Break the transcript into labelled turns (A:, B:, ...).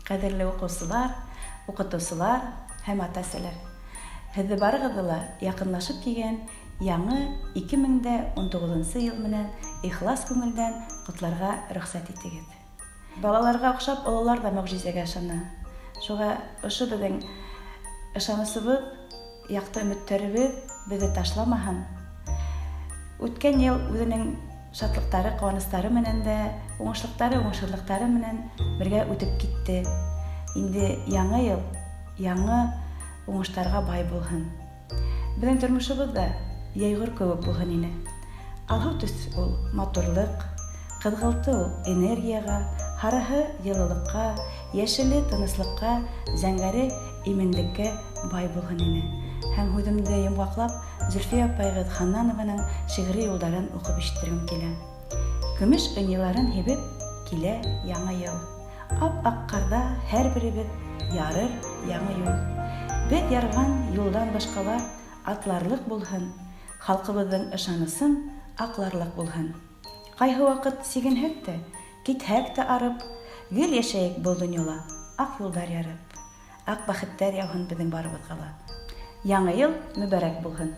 A: Ҡәҙерле уҡыусылар, уҡытыусылар һәм ата-әсәләр! Һеҙҙе барығыҙҙы ла яҡынлашып килгән яңы 2019 нсы йыл менән ихлас күңелдән ҡотларға рөхсәт итегеҙ. Балаларға оҡшап ололар ҙа мөғжизәгә ышана. Шуға ошо беҙҙең ышанысыбыҙ, яҡты өмөттәребеҙ беҙҙе ташламаһын. Үткән йыл үҙенең шатлыҡтары, ҡыуаныстары менән дә, уңышлыҡтары, уңышһыҙлыҡтары менән бергә үтеп китте. Инде яңы йыл яңы уңыштарға бай булһын. Беҙҙең тормошобоҙ ҙа йәйғор кеүек булһын ине. Алһыу төҫ ул, матурлыҡ, ҡыҙғылты ул, энергияға, һарыһы, йылылыҡҡа, йәшеле, тыныслыҡҡа, зәңгәре, именлеккә бай булһын ине. Һәм һүҙемде йомғаҡлап, Зөлфиә апайығыҙ Ханнанованың шиғри юлдарын уҡып ишеттерегем килә. Көмөш ынйыларын һибеп килә Яңы йыл. Ап-ак карда һәрберебеҙ ярыр яңы юл. Беҙ ярған юлдан башҡалар атларлыҡ булһын, Халҡыбыҙҙың ышанысын аҡларлыҡ булһын. Ҡайһы ваҡыт сигенһәк тә, китһәк тә арып, Гел йәшәйек был донъяла ак юлдар ярып. Ак бәхеттәр яуһын беҙҙең барыбыҙға ла. Яңы йыл мөбәрәк булһын!